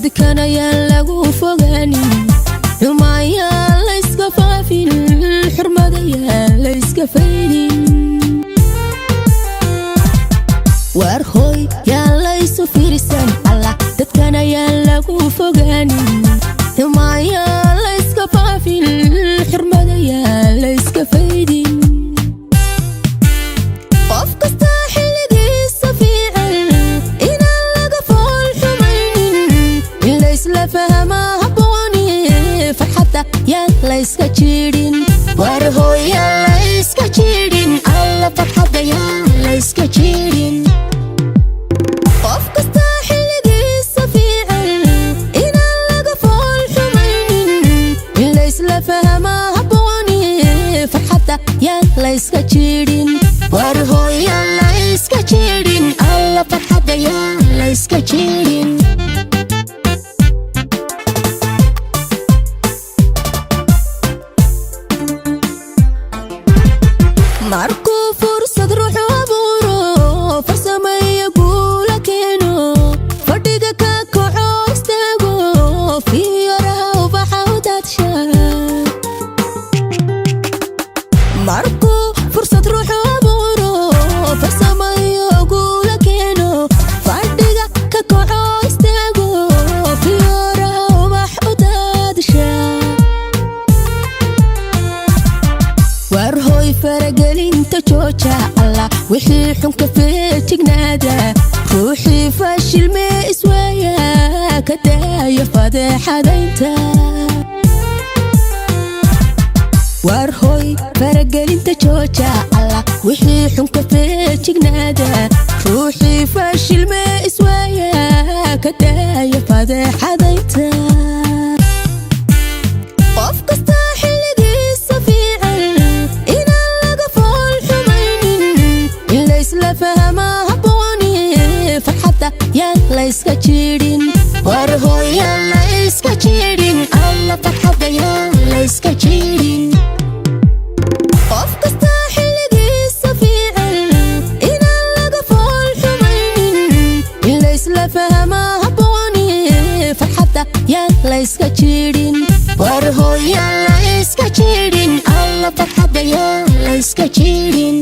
Dadkana yaan lagu fogaanin, xumaayaan layska faafin, xurmadayaan layska faydin. Waar hooy, yaan laysu fiirsan Allah, dadkana yaan lagu fogaanin, xumaayaan layska faafin, xurmadayaan layska faydin. Qof kasta xilligiisa fiican inaan laga fool xumaynin, in laysla fahmaa habbooni, farxadda yaan layska jiidhin. Waar hooy, yaan layska jiidhin alla, farxadda yaan layska jiidhin. Qof kasta xilligiisa fiican inaan laga fool xumaynin, in laysla fahmaa habbooni, farxadda yaan layska jiidhin. Waar hooy, yaan layska jiidhin alla, farxadda yaan layska jiidhin. Markuu fursad ruuxu abuuro, farsameeyo, guula keeno, fadhiga ka kaco, istaago, fiyoraha ubaxa u daadsha. Markuu fursad ruuxu abuuro, farsameeyo, guula keeno, fadhiga ka kaco, istaago, fiyoraha ubax u daadsha. Waar hooy, faragelinta jooja alla, wixii xun ka feejignaada, ruuxii fashilmee iswaaya ka daaya fadeexadaynta. Waar hooy, faragelinta jooja alla, wixii xun ka feejignaada, ruuxii fashilmee iswaaya ka daaya fadeexadaynta. Qof kasta xilligiisa fiican inaan laga fool xumaynin, in laysla fahmaa habbooni, farxadda yaan layska jiidhin. Waar hooy, yaan layska jiidhin alla, farxadda yaan layska jiidhin. Qof kasta xilligiisa fiican inaan laga fool xumaynin, in laysla fahmaa habbooni, farxadda yaan layska jiidhin. Waar hooy, yaan layska jiidhin alla, farxadda yaan layska jiidhin.